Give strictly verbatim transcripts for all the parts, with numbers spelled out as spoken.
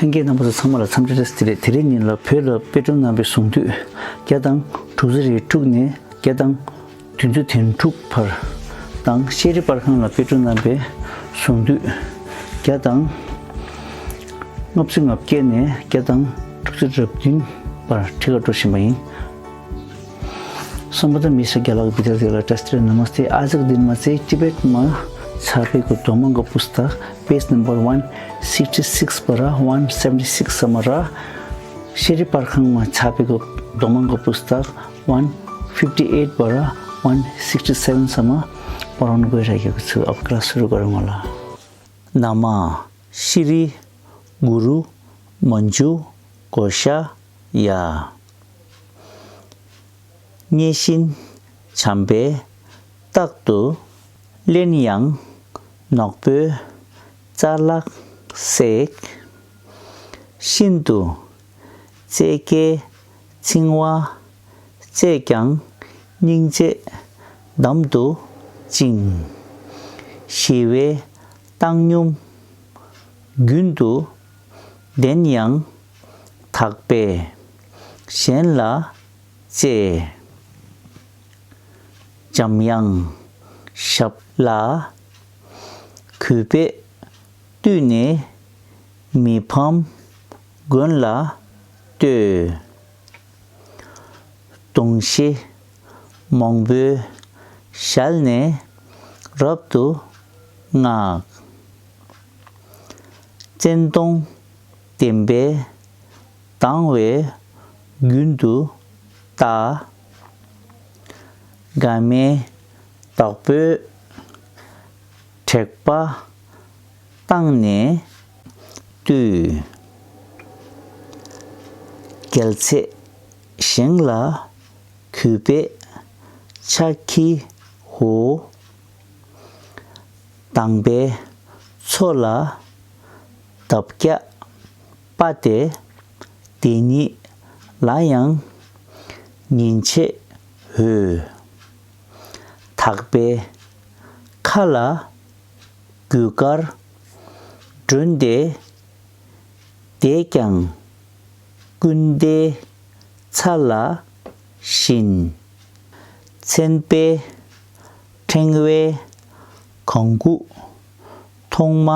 ལྷན་རྒྱས་རྣམ་པ་ཚོ་ཚང་མ་ལ་འཚམས་འདྲི་བཀྲ་ཤིས་བདེ་ལེགས། དེ་རིང་ཉིན་ལ་བོད་ལ་དཔལ་སྤྲུལ་རྣམ་པའི་གཟུངས་དུས་བརྒྱ་དང་དྲུག་ཅུ་རེ་དྲུག་ནས་བརྒྱ་དང་བདུན་ཅུ་དོན་དྲུག་བར་དང་། ཤེས་རིག་པར་ཁང་ལ་དཔལ་སྤྲུལ་རྣམ་པའི་གཟུངས་དུས་བརྒྱ་དང་ལྔ་བཅུ་ང་བརྒྱད་ནས་བརྒྱ་དང་དྲུག་ཅུ་རེ་བདུན་བར་ཁྲིད་གར་འགྲོ་བཞིན་པ་ཡིན། Sambandha Mishra Gyalak Bidya Dela Trastre Namaste. आज का दिन में से तिब्बत में छापे को दोमंग पुस्तक, page number one sixty six पर वन सेभेन्टी सिक्स सम्म र श्री पर्खंग में छापे को दोमंग पुस्तक वन फिफ्टी एट पर वन सिक्सटी सेभेन सम्म पढाउन गइरहेको छु। अब क्लास सुरु गरौँ होला। नमः श्री गुरु मञ्जु कोशाय। མཉེས་གཤིན་བྱམས་པས་རྟག་ཏུ་བརླན། ཡང་ནོག་པོའི་རྩ་ལག་བསྲེགས། ཤིན་ཏུ་བརྩེ་དགའི་འཚེར་བ་བཅས་ཀྱང་། སྙིང་རྗེས་འདམ་དུ་བཅིངས། ཞི་བའི་བཏང་སྙོམས་རྒྱུན་དུ་ལྡན། ཡང་དག་པས་གཞན་ལ་གཅེས། འཇམ་དབྱངས་ཞབས་ལ་གུས་པས་བཏུད་ནས། མི་ཕམ་མགོན་ལ་བསྟོད། གདུང་ཤེས་མང་པོའི་ཞལ་ནས་རབ་ཏུ་བསྔགས། སྤྱན་སྟོང་བདེན་པས་དང་བའི་རྒྱུན་དུ་བལྟ། དགའ་མའི་བདག་པོས་དྲེགས་པ་བཏང་ནས་བཏུལ། རྒྱལ་སྲས་བཞེངས་ལ་གུས་པས་ཕྱག་འཁྱིལ་འོ། དང་པའི་མཚོ་ལ་འདབ་བརྒྱ་སྤར་ཏེ། དེ་ཉིད་ལ་ཡང་ཉིན་བྱེད་འོས། དག་པའི་མཁའ་ལ་གུས་དཀར་སྒྲོན་ཏེ། དེས་ཀྱང་ཀུན་དའི་ཚ་ལ་བྱིན། མཚན་དཔེའི་ཕྲེང་བའི་གང་གུ་ཐོག་མ་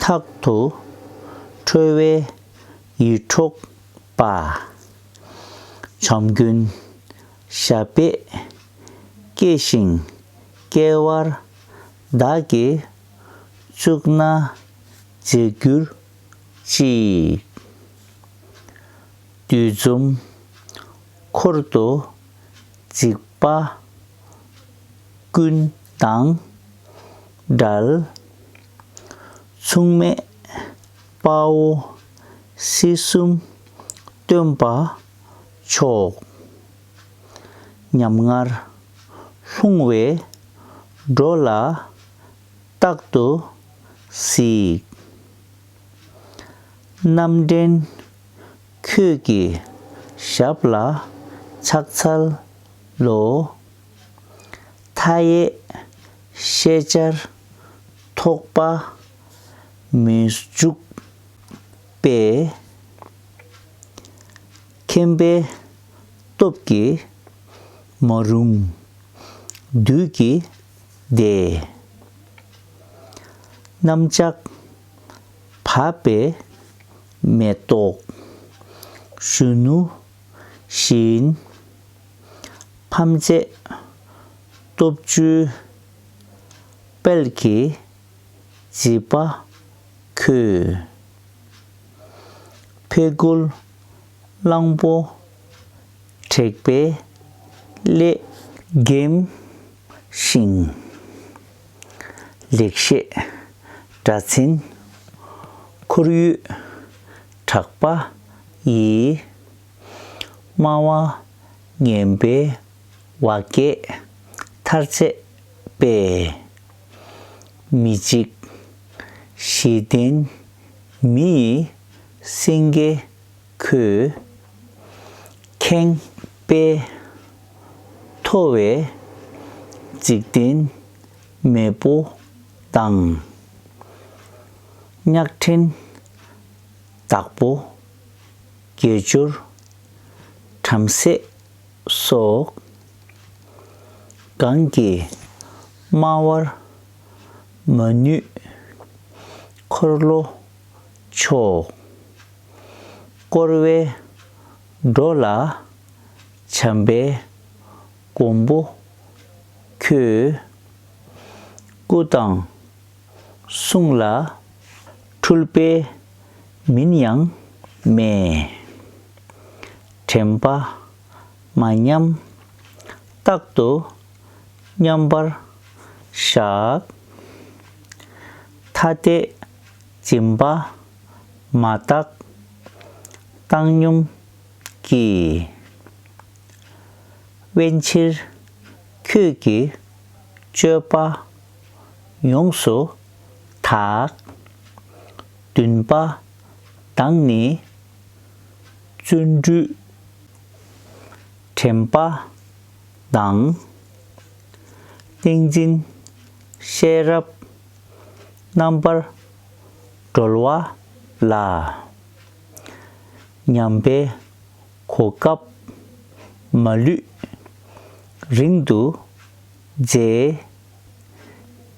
ཐག་ཏུ་ཁྲོ་བོའི་ཡིད་འཕྲོག་པ། བྱམས་མགོན་ཞབས་པད་བསྐྱེད་ཅིང་། བསྐལ་པར་བདག་གིས་གཙུག་ན་མཇལ་གྱུར་ཅིག། བསྡུས་འཛོམས་འཁོར་དུ་འཇིགས་པ་ཀུན་དང་བྲལ། མཚུངས་མེད་དཔའ་བོ་སྲིད་གསུམ་སྟོན་པ་མཆོག། ཉམ་ངར་ལྷུང་བའི་འགྲོ་ལ་རྟག་ཏུ་གཟིགས། རྣམ་འདྲེན་ཁྱོད་ཀྱི་ཞབས་ལ་ཕྱག་འཚལ་ལོ། མཐའ་ཡས་ཤེས་བྱར་ཐོགས་པ་མི་འཇུག་པས། མཁྱེན་པའི་སྟོབས་ཀྱིས་མ་རུངས་བདུད་ཀྱི་སྡེ། གནམ་ལྕགས་བབས་པའི་མེ་ཏོག་གཞོན་ནུ་བཞིན། ཕམ་བྱེད་སྟོབས་བཅུའི་དཔལ་གྱིས་བརྗིད་པ་ཁོད། ཕས་རྒོལ་གླང་པོ་དྲེགས་པའི་ཀླད་འགེམས་ཤིང་། ལེགས་བཤད་སྒྲ་ཆེན་ཁོར་ཡུག་གྲགས་པ་ཡིས། སྨྲ་བ་ངན་པའི་བ་སྐད་མཐར་བྱེད་པས། མི་འཇིགས་ཞི་བརྟན་མི་ཡི་སེང་གེ་ཁོད། ཁེངས་པས་མཐོ་བའི་འཇིག་རྟེན་མེས་པོ་དང་། གཉགས་ཕྲན་ བདག་པོ། དགེ་སྦྱོར། བྲམ་ཟེ་སོགས། གང་གིས་སྨྲ་བར་མ་ནུས། འཁོར་ལོ་མཆོག་བསྐོར་བའི་འགྲོ་ལ་བྱམས་པའི་མགོན་པོ་ཁྱོད། སྐུ་དང་གསུང་ལ་འཁྲུལ་པའི་མིང་ཡང་མེད། དྲན་པ་མ་ཉམས་རྟག་ཏུ་མཉམ་པར་བཞག་ཐ་དད་སྦྱིན་པ་མ་བརྟགས་བཏང་སྙོམས་ཀྱིས། དབེན་ཕྱིར་ཁྱོད་ཀྱི་སྤྱོད་པ་ཡོངས་སུ་དག་འདུན་པ་དང་ནི་བརྩོན་འགྲུས། དྲན་པ་དང་། ཏིང་འཛིན་ཤེས་རབ་རྣམ་པར་གྲོལ་བ་ལ། ཉམས་པའི་གོ་སྐབས་མ་ལུས་རིང་དུ་མཛད།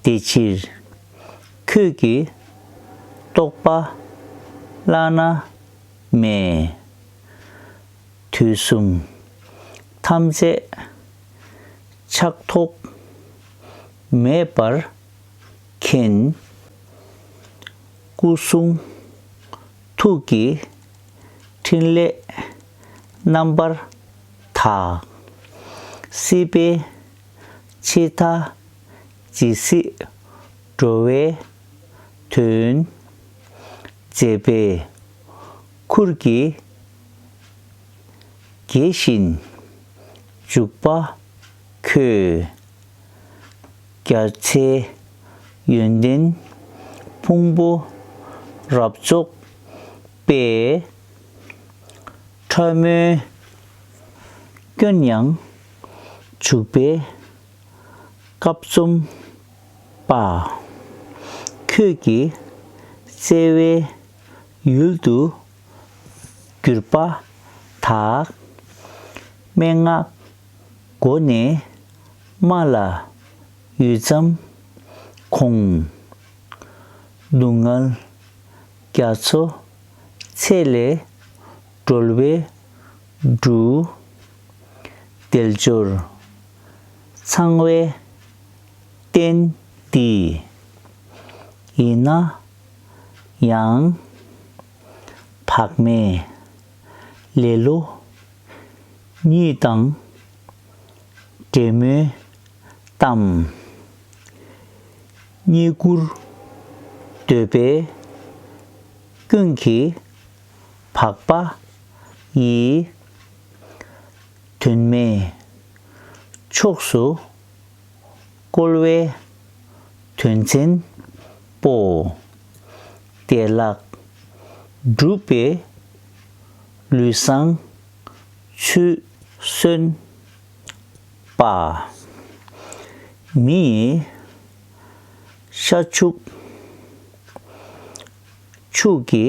དེ་ཕྱིར་ཁྱོད་ཀྱི་རྟོགས་པ་བླ་ན་མེད། དུས་གསུམ་ཐམས་ཅད་ཆགས་ཐོགས་མེད་པར་མཁྱེན། སྐུ་གསུང་ཐུགས་ཀྱི་ཕྲིན་ལས་རྣམ་པར་དག་སྲིད་པའི་འཆི་མཐའ་ཇི་སྲིད་འགྲོ་བའི་དོན། མཛད་པའི་ཁུར་གྱིས་དགྱེས་བཞིན་བཞུགས་པ་ཁྱོད། རྒྱ་ཆེའི་ཡོན་ཏན་ཕུང་པོ་རབ་རྫོགས་པས། ཕྲ་མོའི་སྐྱོན་ཡང་བྱུག་པའི་སྐབས་འཛོམས་པ། ཁྱོད་ཀྱི་བརྩེ་བའི་ཡུལ་དུ་གྱུར་པ་དག་སྨྲེ་སྔགས་སྒོ་ནས་སྨྲ་ལ་ཡུད་ཙམ་དགོངས། སྡུག་བསྔལ་རྒྱ་མཚོ་ཚད་ལས་སྒྲོལ་བའི་འབྲུ། དལ་འབྱོར་ཚང་བའི་རྟེན་འདི། ཡིན་ན་ཡང་བག་མེད་ལེ་ལོ་གཉིད་དང་འདྲེ་མོའི་གཏམ། རྙེད་བཀུར་འདོད་པའི་ཀུན་གྱི་བག་པ་ཡིས། དོན་མེད་ཕྱོགས་སུ་བཀོལ་བའི་དོན་ཆེན་པོ། བདེ་བླག་སྒྲུབ་པའི་ལུས་བཟང་ཚུལ་གསོན་པ། མི་ཡི་ཤ་ཕྱུགས་ཕྱུགས་ཀྱི་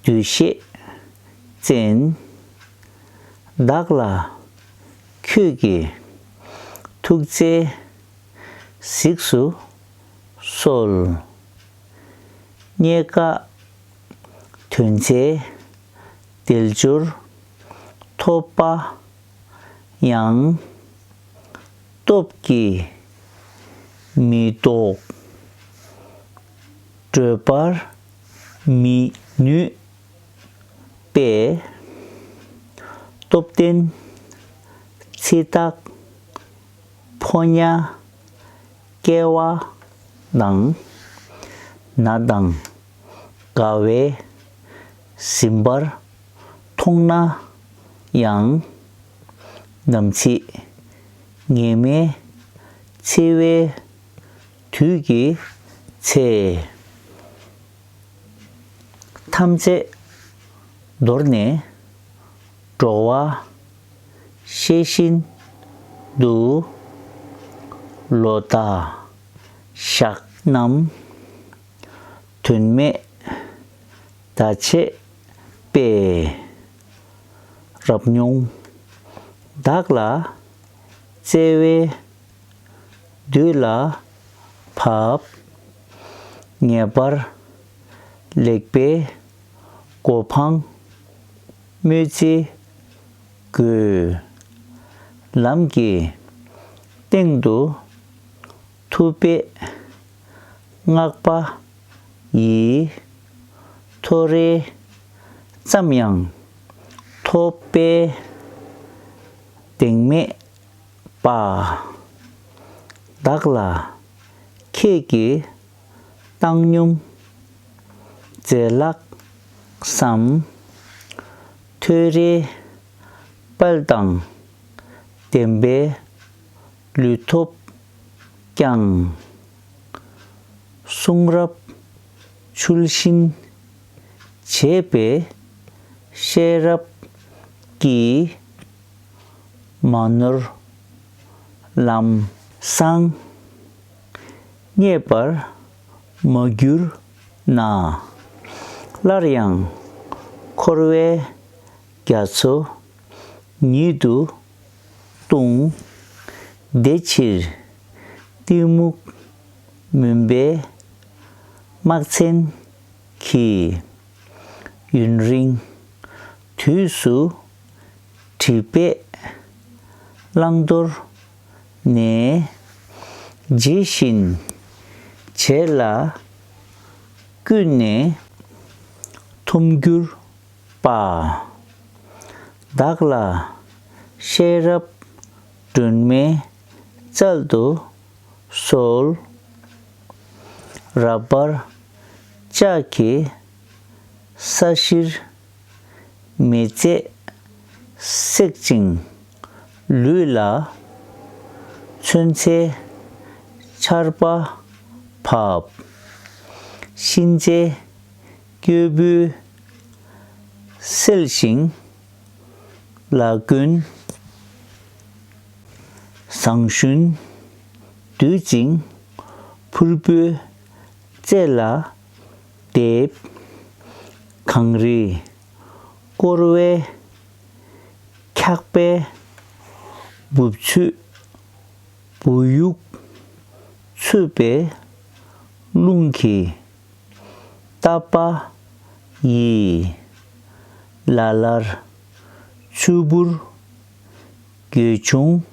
འདུ་ཤེས་ཅན། བདག་ལ་ཁྱོད་ཀྱི་ཐུགས་རྗེས་གཟིགས་སུ་གསོལ། རྙེད་དཀའ་དོན་ཆེ་དལ་འབྱོར་ཐོབ་པ་ཡང་། སྟོབས་ཀྱིས་མི་ལྡོག་བགྲོད་པར་མི་ནུས་པས། སྟོབས་ལྡན་ཚེ་བདག་ཕོ་ཉ་སྐྱེ་བ་དང་། ན་དང་རྒ་བས་ཟིན་པར་མཐོང་ན་ཡང་། ནམ་འཆི་ངེས་མེད་འཆི་བའི་དུས་ཀྱི་ཚེ། ཐམས་ཅད་དོར་ནས་འགྲོ་བ་ཤེས་བཞིན་དུ། ལོ་ཟླ་ཞག་ནམ་དོན་མེད་ ཟླ་ཕྱེད་པས། རབ་མྱོང་བདག་ལ་བརྩེ་བས་བདུད་ལ་བབ། ངེས་པར་ལེགས་པའི་གོ་འཕང་སྨོན་ཚིག་དགོས། ལམ་གྱི་སྟེང་དུ་ཐུབ་པའི་བསྔགས་པ་ཡིས། ཐོ་རེ་ཙམ་ཡང་ཐོབ་པའི་གདེང་མེད་པ། བདག་ལ་ཁྱེད་ཀྱིས་བཏང་སྙོམས་མཛད་ལགས་སམ། ཐོ་རེ་དཔལ་དང་ལྡན་པའི་ལུས་ཐོབ་ཀྱང་། གསུང་རབ་ཆུ་བཞིན་འབྱེད་པའི་ཤེས་རབ་ཀྱིས། མ་ནོར་ལམ་བཟང་རྙེད་པར་མ་གྱུར་ན། སླར་ཡང་འཁོར་བའི་རྒྱ་མཚོ་ཉིད་དུ་ལྟུང་། དེ་ཕྱིར་གཏི་མུག་མུན་པའི་སྨག་ཚན་གྱིས། ཡུན་རིང་དུས་སུ་བསྒྲིབས་པས་བླང་དོར་ནས། ཇི་བཞིན་བྱེད་ལ་ཀུན་ནས་འཐོམ་གྱུར་པ། བདག་ལ་ཤེས་རབ་སྒྲོན་མེ་སྩལ་དུ་གསོལ། རབ་འབར་ལྕགས་ཀྱི་ས་གཞིར། མི་ཚེ་བསྲེག་ཅིང་ལུས་ལ། མཚོན་ཆའི་ཆར་པ་བབས། གཤིན་རྗེའི་སྐྱེས་བུ་བསད་ཅིང་ལ་ཀུན། ཟངས་ཞུན་བསྡུ་ཅིང་ཕུར་བུའི་རྩེ་ལ་འདེབས། གངས་རིས་བསྐོར་བའི་འཁྱགས་པའི་འབུབ་ཆུ། བུ་ཡུག་འཚུབ་པའི་རླུང་གིས། བཏབ་པ་ཡིས། ལ་ལར་ཆུ་བུར་འགྱེལ་བྱུང་།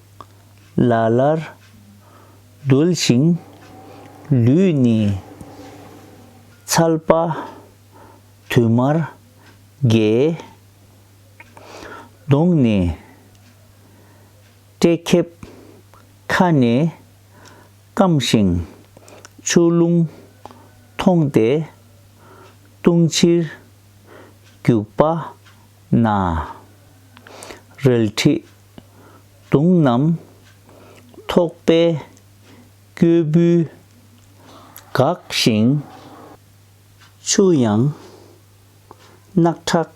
ལ་ལར་རྡོལ་ཞིང་ལུས་ནི། ཚལ་པ་དུ་མར་འགྱེལ། གདོང་ནི་སྤྲེལ་ཁེབས་ཁ་ནས་སྐམ་ཞིང་། ཆུ་རླུང་མཐོང་སྟེ་ལྟུང་ཕྱིར་རྒྱུག་པ་ན། རལ་གྲི་མདུང་རྣམས་ཐོགས་པའི་སྐྱེས་བུ་འགགས་ཤིང་། ཆུ་ཡང་རྣག་ཁྲག་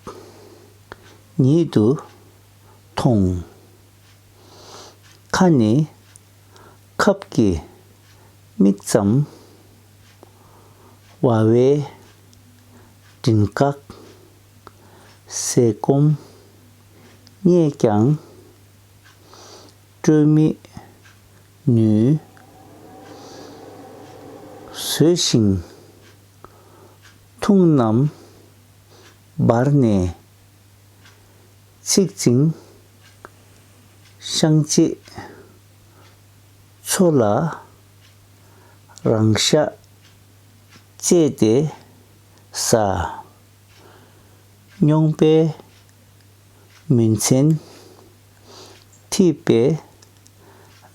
ཉིད་དུ་མཐོང་། ཁ་ནི་ཁབ་ཀྱི་མིག་ཙམ། བ་བའི་མགྲིན་དཀར་ཟས་སྐོམ་རྙེད་ཀྱང་། སྤྲོད་མི་ནུས། ཟོས་ཤིང་འཐུང་རྣམས་འབར་ནས། ཚིག་ཅིང་བཤང་གཅི་མཚོ་ལ། རང་ཤ་བཅད་དེ་ཟ། རྙོག་པའི་མུན་ཆེན་འཐིབས་པའི་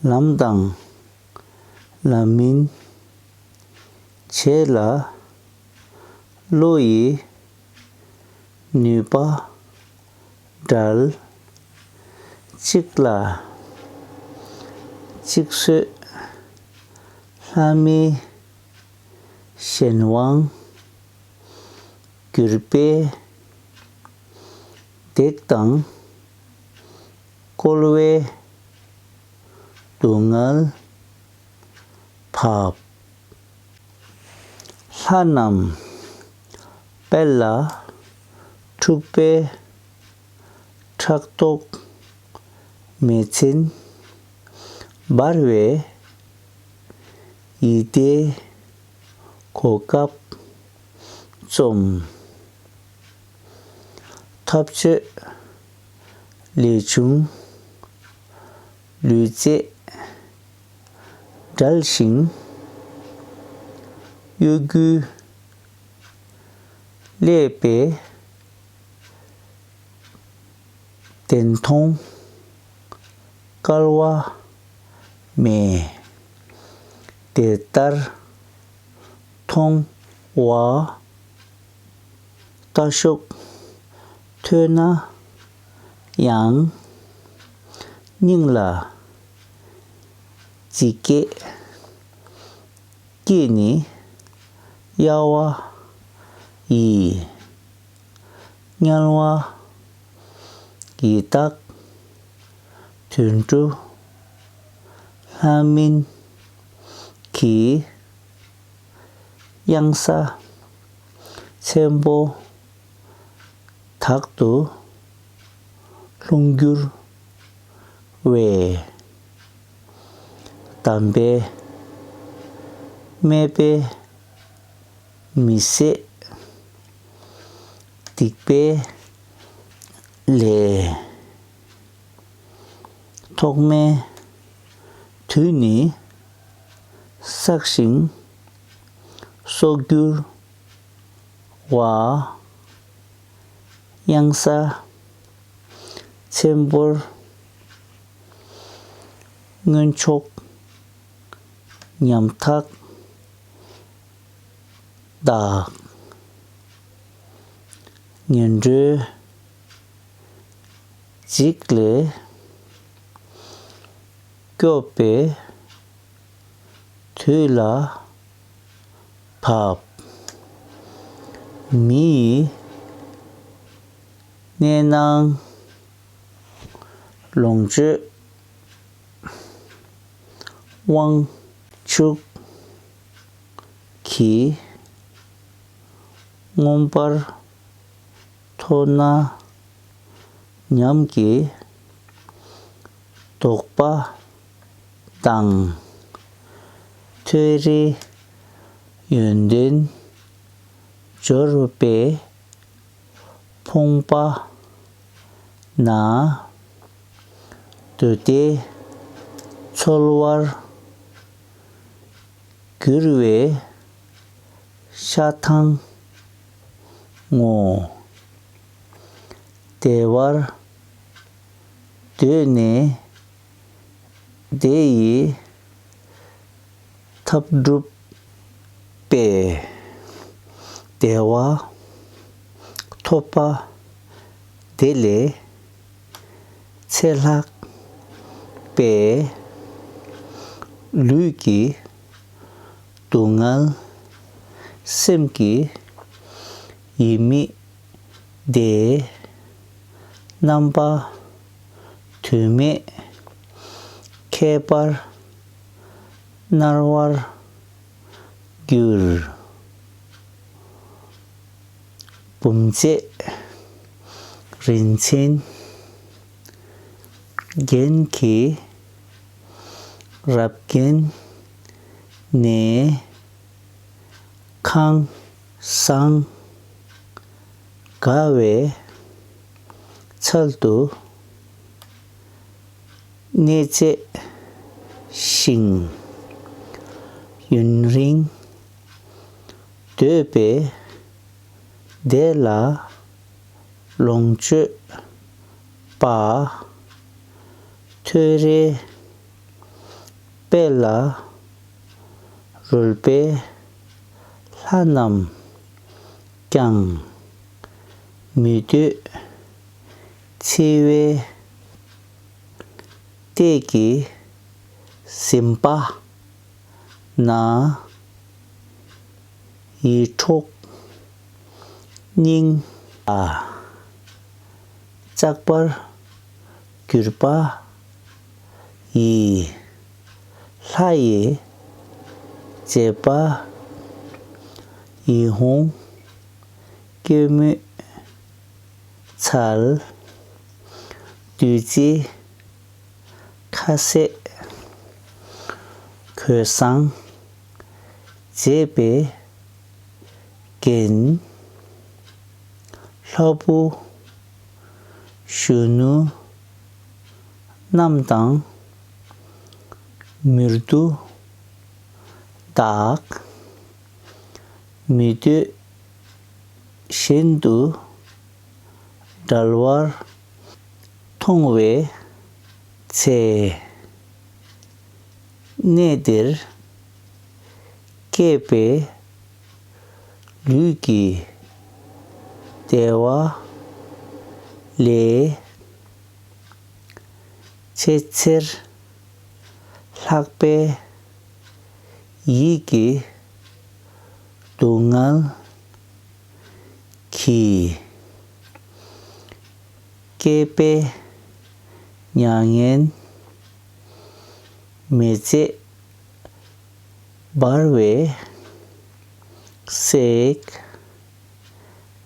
ལམ་དང་ལམ་མིན་བྱེད་ལ། བློ་ཡི་ནུས་པ་བྲལ། གཅིག་ལ་གཅིག་བཟོད་ལྷ་མིའི་གཞན་དབང་གྱུར་པས། བརྡེག་དང་བསྐོལ་བའི་སྡུག་བསྔལ་བབ། ལྷ་རྣམས་ དཔལ་ལ་འཁྲུགས་པའི་ཕྲག་དོག་མེ་ཚན་འབར་བའི་ཡིད་བདེའི་གོ་སྐབས་རྩོམ། འཐབ་རྩོད་ལས་བྱུང་ལུས་རྩལ་བསྒྲལ་ཞིང་གཡོ་སྒྱུའི་ཀླད་པའི་བདེན་མཐོང་སྐལ་བ་མེད། དེ་ལྟར་མཐོང་བ་ལྟ་ཞོག་ཐོས་ན་ཡང་། སྙིང་ལ་ཇི་སྐད་སྐྱེས་ནས་གཡའ་བ་ཡི། དམྱལ་བ་ཡི་དྭགས་དུད་འགྲོ་ལྷ་མིན་གྱི་གཡང་ས་ཆེན་པོ་དག་ཏུ་ལྷུང་གྱུར་བའི་དམ་པའི་སྨད་པའི་མི་ཟད་སྡིག་པའི་ལས། ཐོག་མའི་དུས་ནས་བསགས་ཤིང་གསོག་གྱུར་བ། གཡང་ས་ཆེན་པོར་མངོན་ཕྱོགས་ཉམ་ཐག་དང་ངན་འགྲོའི་འཇིགས་ལས་སྐྱོབ་པའི་དུས་ལ་བབ། མི་ཡི་གནས་སྣང་ལོངས་སྤྱོད་དབང་ཕྱུག་གིས་མངོན་པར་མཐོ་ན་སྙམ་གྱི་དོགས་པ་དང་ཐོས་རེ་ཡོན་ཏན་འབྱོར་པའི་ཕོངས་པ་ན། འདོད་པས་འཚོལ་བར་གྱུར་བའི་ཤ་ཐང་ངོ་། བདེ་བར་འདོད་ནས་བདེ་ཡི་ཐབས་བསྒྲུབས་པས་བདེ་བ་ཐོབ་པ་དེ་ལས་ཚེ་ལྷག་པའི་ལུས་ཀྱི་སྡུག་བསྔལ་སེམས་ཀྱི་ཡིད་མི་བདེ། རྣམ་པ་དོན་མེད་ཁྱད་པར་མནར་བར་འགྱུར། བུམ་བརྩེགས་རིན་ཆེན་རྒྱན་གྱིས་རབ་བརྒྱན་ནས། ཁང་བཟང་དགའ་བའི་ཚལ་དུ་གནས་མཛེས་ཤིང་ཡུན་རིང་སྡོད་པའི་བདེ་ལ་ལོངས་སྤྱོད་པ། ཐོས་རེ་དཔལ་ལ་རོལ་པའི་ལྷ་རྣམས་ཀྱང་མི་སྡོད་འཚེ་བའི་ལྟས་ཀྱིས་ཟིན་པ་ན། ཡིད་འཕྲོག་སྙིང་ལ་གཙགས་པར་གྱུར་པ་ཡི། ལྷ་ཡི་མཛད་པ་ཡིད་འོང་ སྐྱེད་མོས་ཚལ། བདུད་རྩི་ཁ་ཟས་གོས་བཟང་བྱས་པའི་རྒྱན། ལྷ་བུ་གཞོན་ནུ་རྣམས་དང་མྱུར་དུ་བདག་མི་འདོད་གཞན་དུ་འབྲལ་བར་མཐོང་བའི་ཚེ། གནས་འདིར་སྐྱེས་པའི་ལུས་ཀྱི་བདེ་བ་ལས། ཆེས་ཆེར་ལྷག་པའི་ཡིད་ཀྱི་སྡུག་བསྔལ་གྱིས། བསྐྱེད་པའི་མྱ་ངན་མི་བྱེད་འབར་བའི་སྲེག་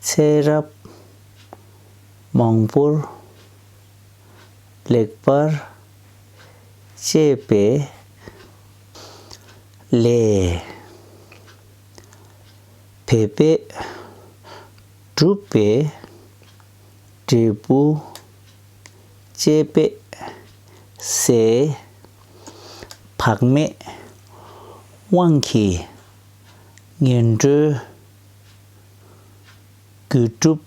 ཚེ་རབས་མང་པོར་ལེགས་པར་སྤྱད་པའི་ལས། བོད་པས་བསྒྲུབས་པའི་འབྲས་བུ་སྤྱད་པའི་ཟས། བག་མེད་དབང་གིས་ངན་འགྲོའི་རྒྱུ་སྒྲུབ་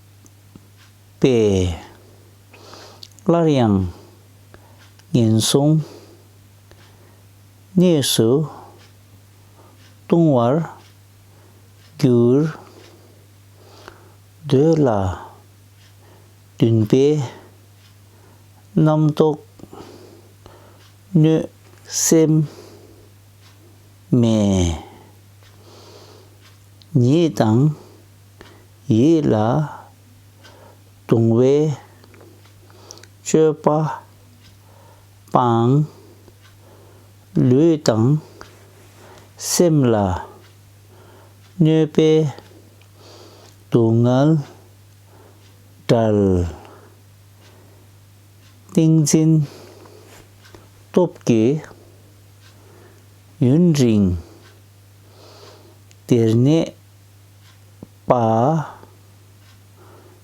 པས། སླར་ཡང་ངན་སོང་གནས་སུ་ལྟུང་བར་འགྱུར། འདོད་ལ་འདུན་པའི་རྣམ་རྟོག་གནོད་སེམས་མེད། ཉིད་དང་ཡིད་ལ་གདུང་བའི་སྤྱོད་པ་སྤང་། ལུས་དང་སེམས་ལ་གནོད་པའི་སྡུག་བསྔལ་བྲལ། ཏིང་འཛིན་སྟོབས་ཀྱིས་ཡུན་རིང་བདེར་གནས་པ།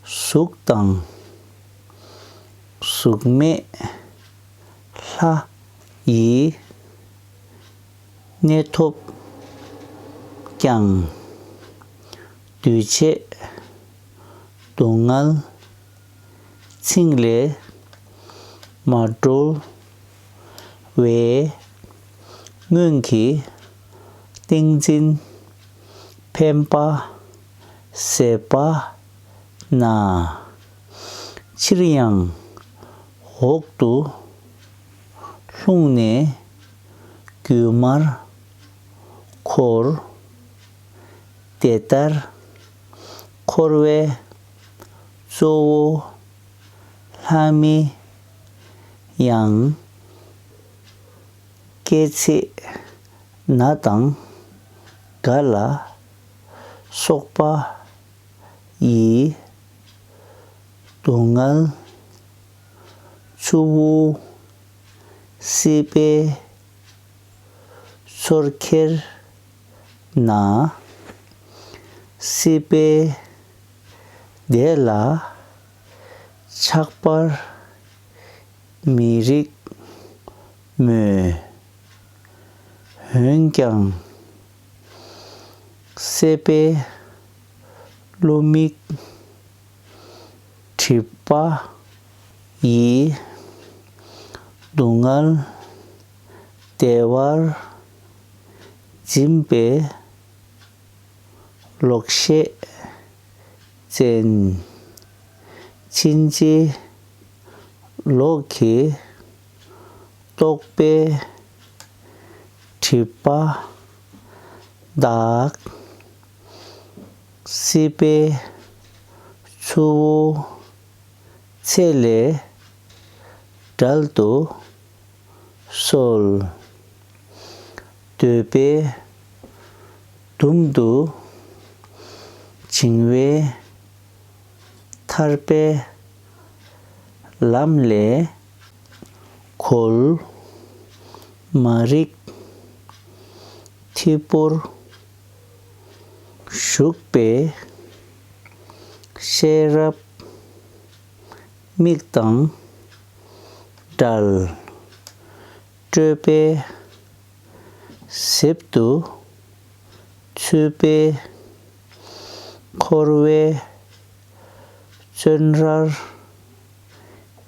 གཟུགས་དང་གཟུགས་མེད་ལྷ་ཡི་གནས་ཐོབ་ཀྱང་། འདུས་བྱས་སྡུག་བསྔལ་ཚིག་ལས་མ་གྲོལ་བས། སྔོན་གྱི་ཏིང་འཛིན་འཕེན་པ་ཟད་པ་ན། ཕྱིར་ཡང་འོག་ཏུ་ལྷུང་ནས་རྒྱུ་མར་འཁོར། དེ་ལྟར་འཁོར་བའི་གཙོ་བོ་ལྷ་མིའི་ཡང་སྐྱེ་ཚེ་ན་དང་རྒ་ལ་སོགས་པ་ཡི་སྡུག་བསྔལ། ཆུ་བོ་སྲིད་པའི་ཚོར་ཁྱེར་ན། སྲིད་པའི་བདེ་ལ་ཆགས་པར་མི་རིགས་མོད། འོན་ཀྱང་སྲེད་པའི་བློ་མིག་སྒྲིབ་པ་ཡིས། སྡུག་བསྔལ་བདེ་བར་འཛིན་པའི་ལོག་ཤེས་ཅན། ཕྱིན་ཅི་ལོག་གི་རྟོག་པའི་སྒྲིབ་པ་དག། སྲིད་པའི་ཆུ་བོ་ཚད་ལས་བྲལ་དུ་གསོལ། འདོད་པའི་དུམ་དུ་བྱིང་བའི་ ཐར་པའི་ལམ་ལས་གོལ། མ་རིག་ཐིབས་པོར་ཞུགས་པའི་ཤེས་རབ་མིག་དང་བྲལ། སྤྲོས་པའི་གཟེབ་ཏུ་ཚུད་པའི་འཁོར་བའི་བཙོན་རར་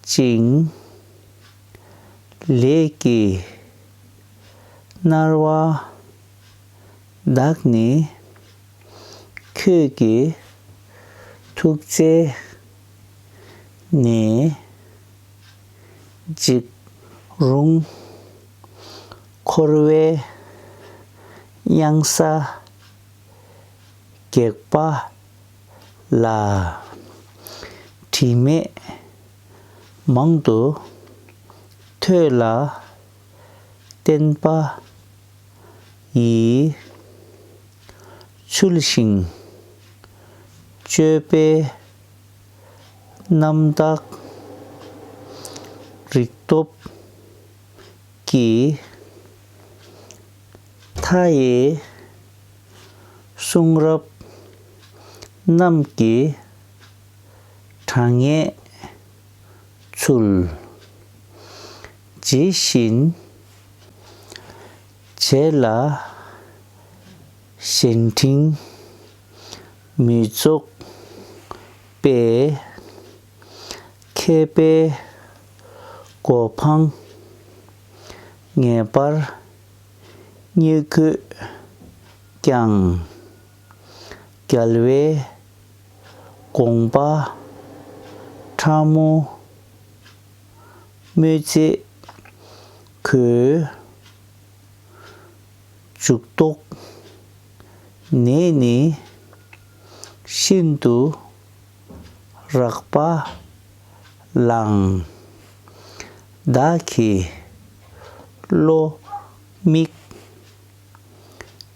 བཅིངས། ལས་ཀྱི་སྣང་བ་དག་ནི་ཁྱོད་ཀྱི་ཐུགས་བརྩེ་ནས་འཇིགས་རུང་། འཁོར་བའི་གཡང་ས་སྒེག་པ་ལ། དྲི་མེད་མང་དུ་ཐོས་ལ་བརྟན་པ་ཡིས། ཚུལ་བཞིན་སྤྱོད་པའི་རྣམ་དག་རིག་སྟོབས་ཀྱིས། མཐའ་ཡས་གསུང་རབ་རྣམས་ཀྱི་གྲངས་ངེས་ཚུལ། ཇི་བཞིན་བྱས་ལ་གཞན་དྲིང་མི་འཇོག་པའི། མཁས་པའི་གོ་འཕང་ངེས་པར་བརྙེས་དགོས་ཀྱང་། རྒྱལ་བའི་དགོངས་པ་ཕྲ་མོ་སྨོས་ཚེ་གོས་འཇུག་ལྡོག་ནས་ནི་ཤིན་ཏུ་རགས་པ་ལའང་། བདག་གི་བློ་མིག་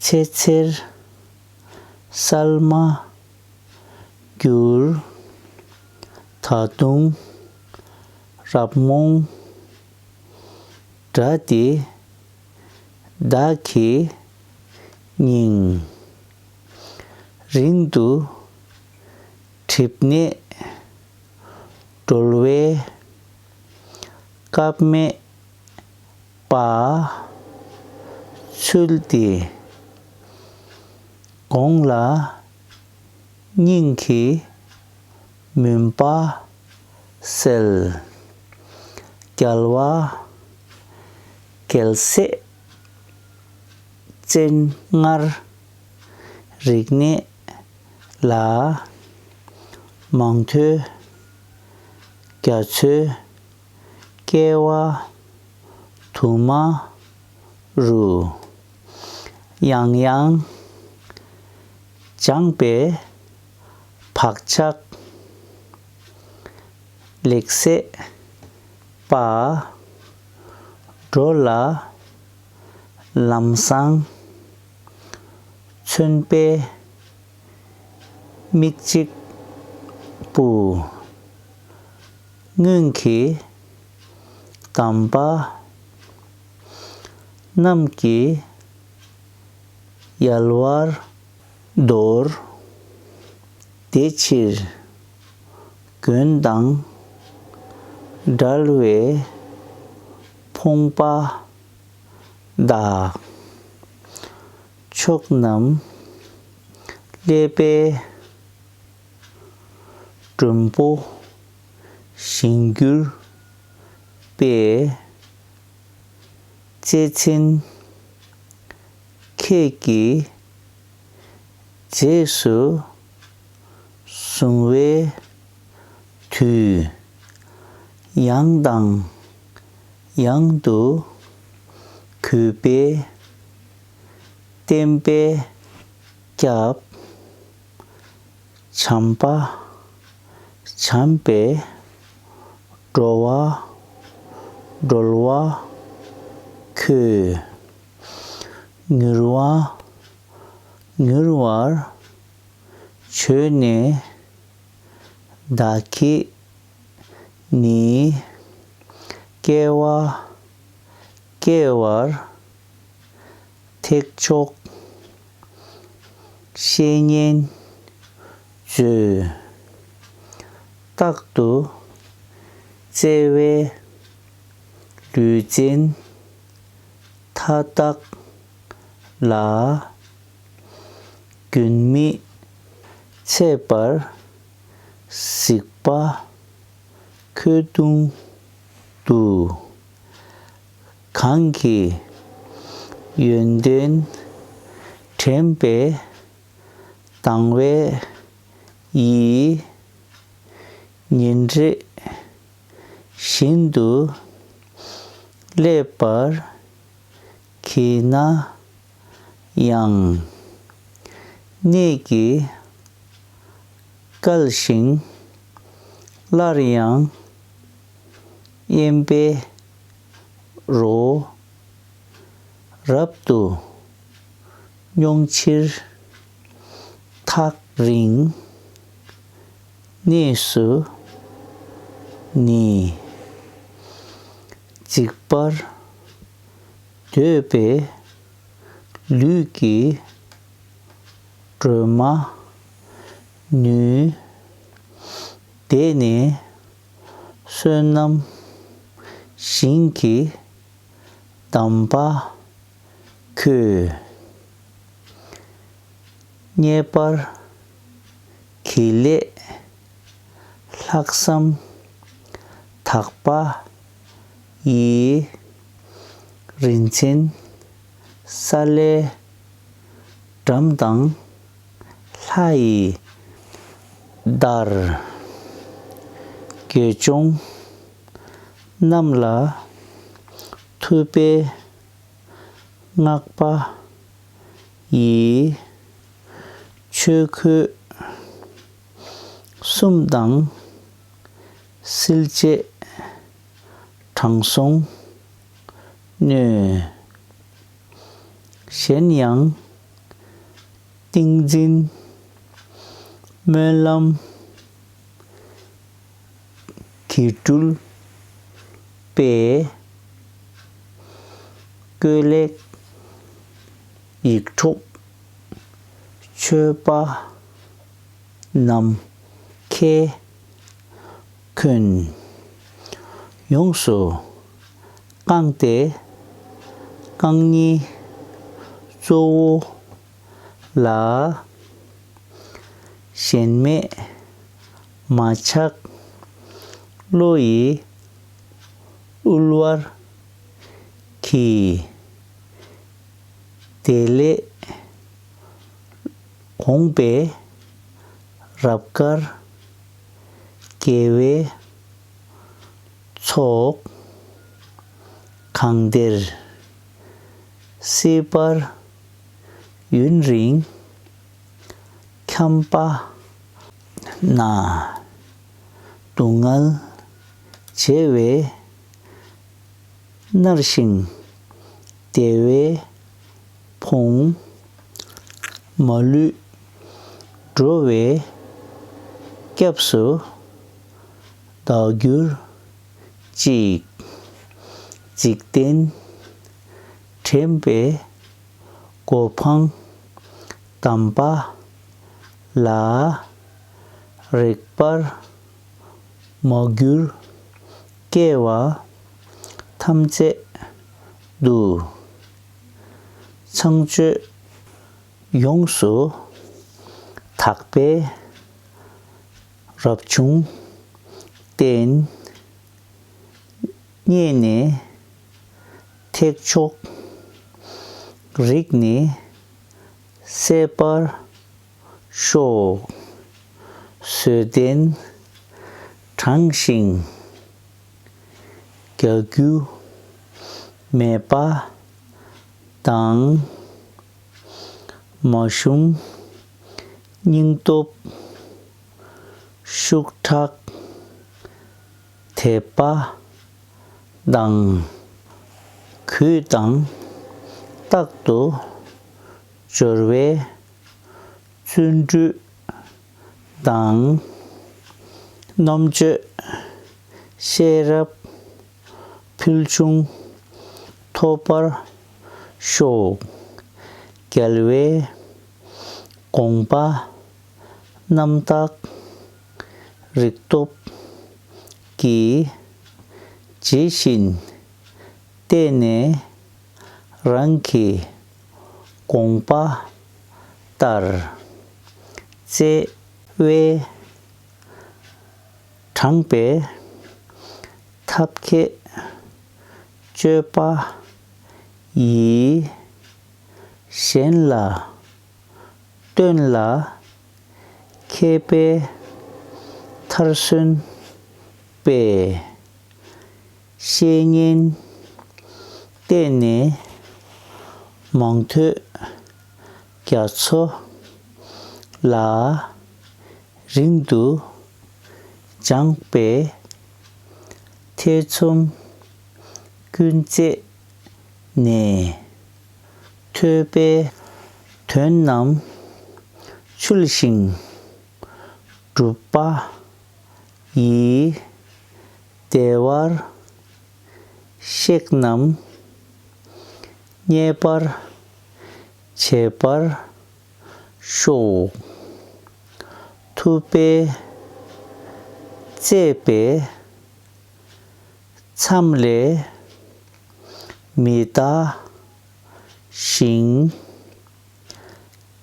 ཚེ་ཚེར་གསལ་མ་གྱུར། ད་དུང་རབ་རྨོངས་དགྲ་འདི་བདག་གི་སྙིང་། རིང་དུ་གྲིབ་ནས་སྒྲོལ་བའི་སྐབས་མེད་པ། ཚུལ་འདི་དགོངས་ལ་སྙིང་གི་མུན་པ་སེལ། རྒྱལ་བ་རྒྱལ་སྲས་སྤྱན་སྔར་རིག་གནས་ལ། མང་ཐོས་རྒྱ་མཚོའི་སྐྱེ་བ་དུ་མ་རུ། ཡང་ཡང་སྦྱངས་པའི་བག་ཆགས་ལེགས་སད་པ། འགྲོ་ལ་ལམ་བཟང་མཚོན་པའི་མིག་གཅིག་པུ། སྔོན་གྱི་གདམས་པ་རྣམས་ཀྱི་ཡལ་བར་དོར། དེ་ཕྱིར་མགོན་དང་འབྲེལ་བའི་ཕོངས་པ་དག་ཕྱོགས་རྣམས་ཀླད་པའི་མགྲོན་པོ་བཞིན་གྱུར་པའི། བརྩེ་ཆེན་ཁྱེད་ཀྱི་རྗེས་སུ་བཟུང་བའི་དུས། ཡང་དང་ཡང་དུ་གུས་པས་བསྟེན་པའི་སྐྱབས། བྱམས་པ་བྱམས་པས་འགྲོ་བ་སྒྲོལ་བ་ཁྱོད། མྱུར་བ་མྱུར་བར་བྱོན་ནས་ བདག་གིས་ནི་སྐྱེ་བ་སྐྱེ་བར་ཐེག་མཆོག་བཤེས་གཉེན་མཛོད། རྟག་ཏུ་བརྩེ་བས་ལུས་འཛིན་མཐའ་དག་ལ། རྒྱུན་མི་འཆད་པར་གཟིགས་པ་ཁོད་དུང་དུ། གང་གི་ཡོན་ཏན་དྲན་པས་དང་བས་ཡིད། ཉིན་རེ་བཞིན་དུ་སླེབས་པར་བགྱིད་ན་ཡང་། གནད་ཀྱིས་བཀལ་ཞིང་སླར་ཡང་དབེན་པའི་རོ། རབ་ཏུ་མྱོང་ཕྱིར་ཐག་རིང་གནས་སུ་ནི། འཇིག་པར་འདོད་པའི་ལུས་ཀྱི་སྒྲོན་མ་ནུས། དེ་ནི་བསོད་ནམས་ཞིང་གི་གདམས་པ་ཁོད། རྙེད་པར་བགྱིད་ལས་ལྷག་བསམ་དག་པ་ཡིས། རིན་ཆེན་ས་ལེ་སྦྲམ་དང་ལྷ་ཡི་བརྡར། དགེ་སྦྱོང་རྣམས་ལ་ཐུབ་པའི་བསྔགས་པ་ཡིས། ཆོས་གོས་གསུམ་དང་བསིལ་བྱེད་དྲང་སྲོང་སྣོད། གཞན་ཡང་ཏིང་འཛིན་སྨོན་ལམ་གྱིས་སྤྲུལ་པའི། བཀོད་ལེགས་ཡིད་འཕྲོག་མཆོད་པ་ནམ་མཁའི་མཁོན། ཡོངས་སུ་བཀང་སྟེ་རྐང་གཉིས་གཙོ་བོ་ལ། གཞན་མེད་མ་ཆགས་བློ་ཡི་དབུལ་བར་བགྱི། དེ་ལས་འོངས་པའི་རབ་དཀར་དགེ་བའི་ཚོགས། གང་དེར་སྲིད་པར་ཡུན་རིང་འཁྱམས་པ་ན། སྡུག་བསྔལ་བྱེ་བས་མནར་ཞིང་བདེ་བའི་ཕུང་མ་ལུས་འགྲོ་བའི་སྐྱབས་སུ་བདག་གྱུར་ཅིག། འཇིག་རྟེན་དྲན་པའི་གོ་འཕང་དམ་པ་ལ། རེག་པར་མ་གྱུར་སྐྱེ་བ་ཐམས་ཅད་དུ། ཚངས་སྤྱོད་ཡོངས་སུ་དག་པའི་རབ་བྱུང་རྟེན། རྙེད་ནས་ཐེག་མཆོག་རིག་ནས་སད་པར་ཤོག། བཟོད་ལྡན་དྲང་ཞིང་རྒྱལ་རྒྱུ་མེད་པ་དང་། མ་ཞུམ་སྙིང་སྟོབས་ཤུགས་དྲག་དད་པ་དང་། གུས་དང་རྟག་ཏུ་སྦྱོར་བའི་བརྩོན་འགྲུས་དང་། རྣམ་དཔྱོད་ཤེས་རབ་ཕུལ་བྱུང་ཐོབ་པར་ཤོག། རྒྱལ་བའི་དགོངས་པ་རྣམ་དག་རིག་སྟོབས་ཀྱིས་ཇི་བཞིན་བལྟས་ནས་རང་གི་དགོངས་པ་ལྟར་བརྩེ་བས་དྲངས་པའི་ཐབས་མཁས་སྤྱོད་པ་ཡིས། གཞན་ལ་སྟོན་ལ་མཁས་པའི་མཐར་སོན་པའི་བཤེས་གཉེན་བསྟེན་ནས་མང་ཐོས་རྒྱ་མཚོ་ལ་རིང་དུ་སྦྱངས་པས། ཐེ་ཚོམ་ཀུན་བརྩེགས་ནས་ཐོས་པའི་དོན་རྣམས་ཚུལ་བཞིན་གྲུབ་པ་ཡིས། བདེ་བར་གཤེགས་རྣམས་མཉེས་པར་བྱེད་པར་ཤོག། ཐུབ་པས་གཙེས་པའི་མཚམས་ལས་མི་འདའ་ཞིང་།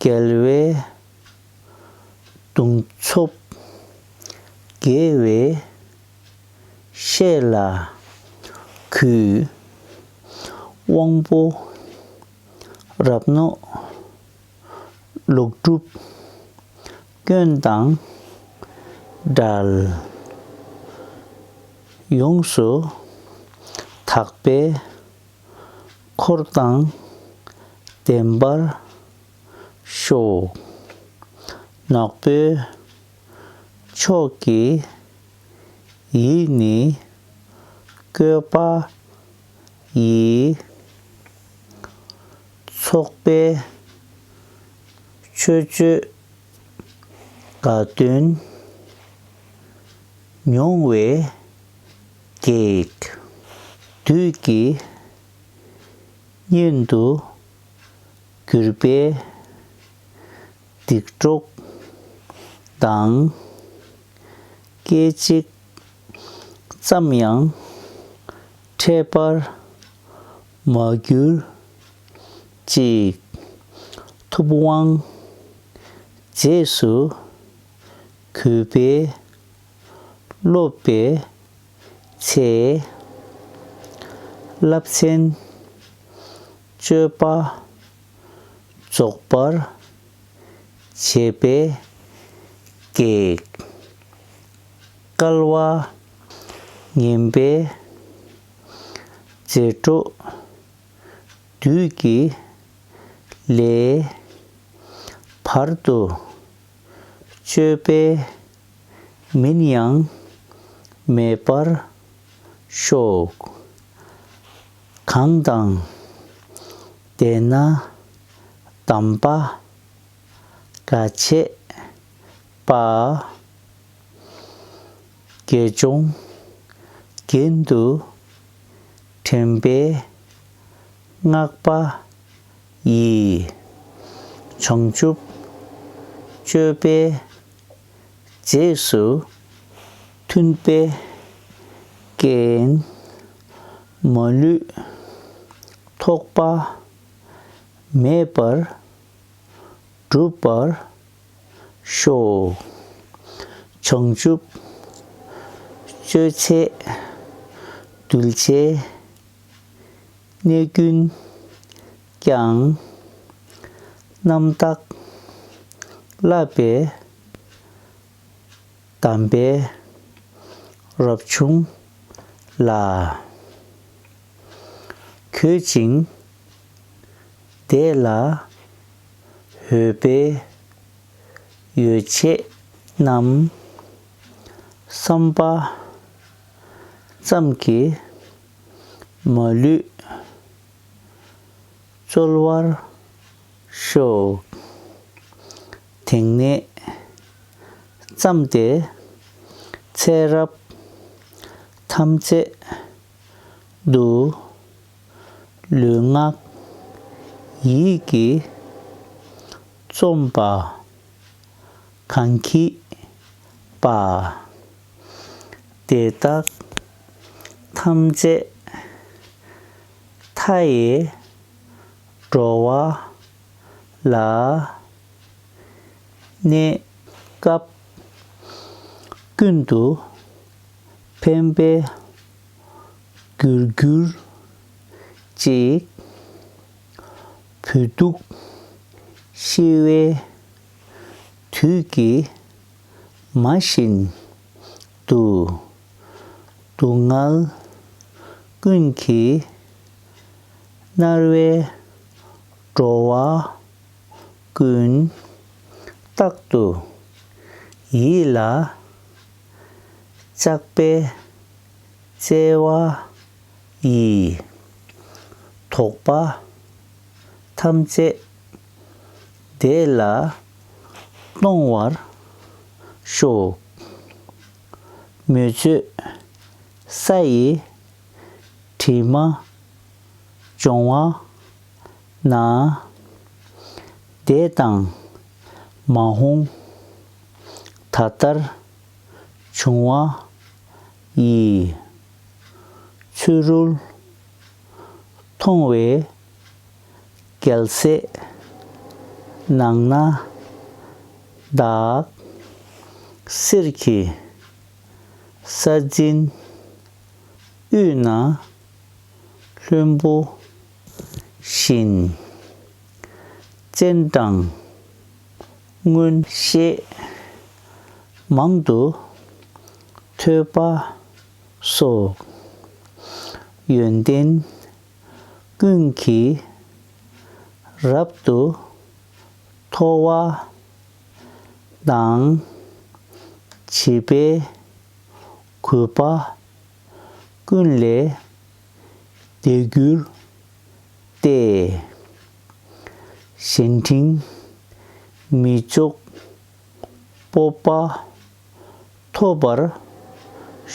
རྒྱལ་བའི་གདུང་འཚོབ་དགེ་བའི་བཤེས་ལ་གུས། དབང་པོ་རབ་རྣོ་ལོག་སྒྲུབ་སྐྱོན་དང་བྲལ། ཡོངས་སུ་དག་པའི་འཁོར་དང་ལྡན་པར་ཤོག། ནག་པོའི་ཕྱོགས་ཀྱི་ཡིད་ནི་བསྐོས་པ་ཡིས། ཚོགས་པའི་མཆོད་བརྗོད་དགའ་སྟོན་མྱོང་བའི་གེགས། བདུད་ཀྱི་གཉེན་དུ་གྱུར་པའི་སྡིག་གྲོགས་དང་། སྐད་ཅིག་ཙམ་ཡང་འཕྲད་པར་མ་གྱུར་ཅིག། ཐུབ་དབང་རྗེས་སུ་གུས་པས་སློབ་པའི་ཚེ། བསླབ་ཚན་སྤྱོད་པ་རྫོགས་པར་བྱེད་པའི་གེགས། བསྐལ་བ་ངན་པའི་མཛེ་སྒྲོ་བདུད་ཀྱི་ལས། བར་དུ་གཅོད་པའི་མིན་ཡང་མེད་པར་ཤོག། གང་དང་ལྡན་ན་དམ་པ་དགའ་བྱེད་པ། དགེ་སྦྱོང་རྒྱན་དུ་དྲན་པའི་བསྔགས་པ་ཡིས། བྱང་ཆུབ་སྤྱོད་པའི་རྗེས་སུ་མཐུན་པའི་རྐྱེན། མ་ལུས་ཐོགས་པ་མེད་པར་འགྲུབ་པར་ཤོག། བྱང་ཆུབ་སྤྱོད་ཚེ་གདུལ་བྱའི་གནས་ཀུན་ཀྱང་། རྣམ་དག་བསླབ་པའི་དམ་པའི་རབ་བྱུང་ལ། གུས་ཅིང་དད་ལ་འོས་པའི་ཡོ་བྱད་རྣམས། བསམ་པ་ཙམ་གྱིས་མ་ལུས་སྩོལ་བར་ཤོག། དེང་ནས་བརྩམས་ཏེ་ ཚེ་རབས་ཐམས་ཅད་དུ་ལུས་ངག་ཡིད་ཀྱིས་བཅོམ་པ་གང་བགྱིས་པ། དེ་དག་ཐམས་ཅད་མཐའ་ཡས་འགྲོ་བ་ལ་གནས་སྐབས་ཀུན་ཏུ་ཕན་པའི་རྒྱུར་གྱུར་ཅིག་བུ་སྡུག་ཤི་བའི་དུས་ཀྱི་མ་བཞིན་དུ། སྡུག་བསྔལ་ཀུན་གྱིས་མནར་བའི་འགྲོ་བ་ཀུན། རྟག་ཏུ་ཡིད་ལ་གཅགས་པའི་བརྩེ་བ་ཡིས། དོགས་པ་ཐམས་ཅད་དེ་ལ་གཏོང་བར་ཤོག་མོས་སྤྱོད་ས་ཡི་དྲི་མ་སྦྱོང་བ་ན། འདས་དང་མ་འོངས་ད་ལྟར་བྱུང་བ་ཡི། ཚུ་རོལ་མཐོང་བའི་རྒྱལ་སྲས་ནང་ན་བདག་གསེར་གྱི་ས་འཛིན་དབུས་ན་ལྷུན་པོ་བཞིན། སྤྱན་དྲངས་མངོན་ཤེས་མང་དུ་ཐོས་པ་སོགས། ཡོན་ཏན་ཀུན་གྱིས་རབ་ཏུ་མཐོ་བ་དང་། བྱིས་པའི་གུས་པ་ཀུན་ལས་འདས་གྱུར་ཏེ། གཞན་དྲིང་མི་འཇོག་སྤོབས་པ་ཐོབ་པར་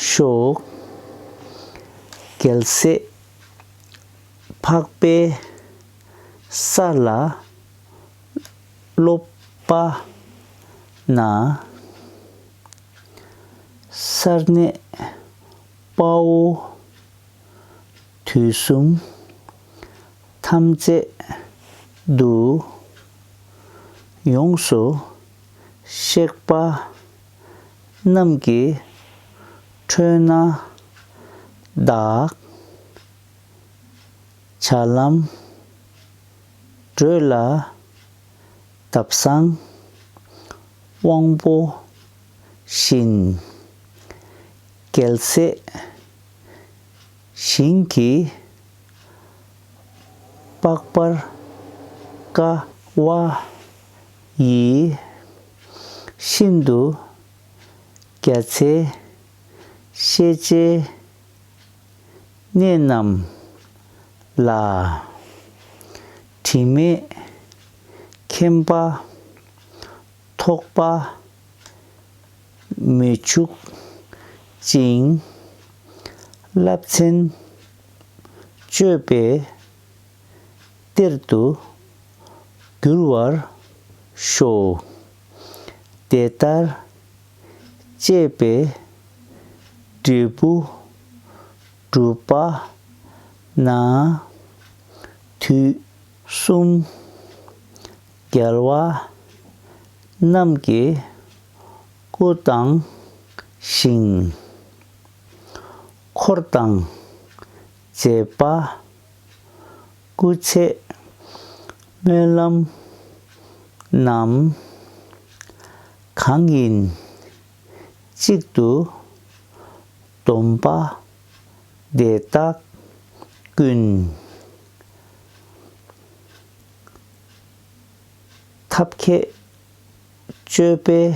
ཤོག་རྒྱལ་སྲས་འཕགས་པའི་ས་ལ་སློབ་པ་ན། སར་གནས་དཔའ་བོ་དུས་གསུམ་ཐམས་ཅད་དུ། ཡོངས་སུ་གཤེགས་པ་རྣམས་ཀྱི་ཁྲོད་ན་བདག་བྱ་ལམ་བགྲོད་ལ་འདབ་བཟང་དབང་པོ་བཞིན། རྒྱལ་སྲས་ཞིང་གི་པགས་པར་དཀའ་བ་ཡི། ཤིན་ཏུ་རྒྱ་ཆེའི་ཤེས་བྱའི་གནས་རྣམས་ལ། དྲི་མེད་མཁྱེན་པ་ཐོགས་པ་མི་འཇུག་ཅིང་། རླབས་ཆེན་སྤྱོད་པའི་གཏེར་དུ་འགྱུར་བར་ཤོག་དེ་ལྟར་སྤྱད་པས་འབྲས་བུ་འགྲུབ་པ་ན། དུས་གསུམ་རྒྱལ་བ་རྣམས་ཀྱི་སྐུ་དང་ཞིང་། འཁོར་དང་བཅས་པ་སྐུ་ཚེ་སྨོན་ལམ་རྣམས། གང་ཡིན་གཅིག་ཏུ་བསྡོམས་པ་དེ་དག་ཀུན། ཐབས་མཁས་སྤྱོད་པས་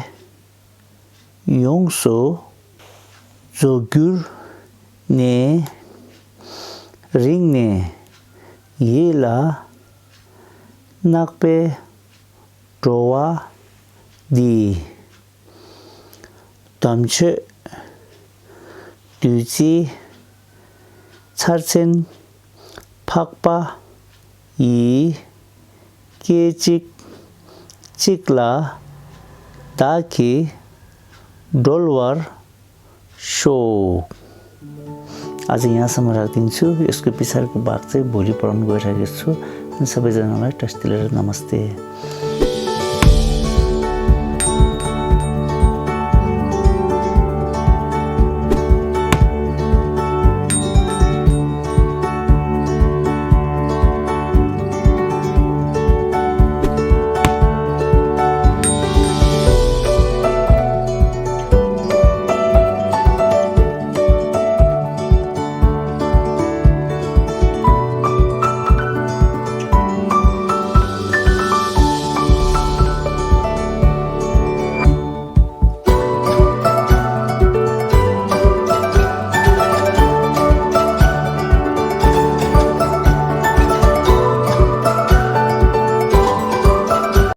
ཡོངས་སུ་རྫོགས་གྱུར་ནས། རིང་ནས་ཡིད་ལ་བརྣག་པའི་འགྲོ་བ་འདི། དམ་ཆོས་ བདུད་རྩི་ཚར་ཚན་འཕགས་པ་ཡི། སྐད་ཅིག་གཅིག་ལ་བདག་གིས་སྒྲོལ་བར་ཤོག། आज यहाँ समय राख्दिन्छु। यसको पछाडिको भाग चाहिँ भोलि पढाउन गइरहेको छु। अनि सबैजनालाई टास्टिलेर नमस्ते।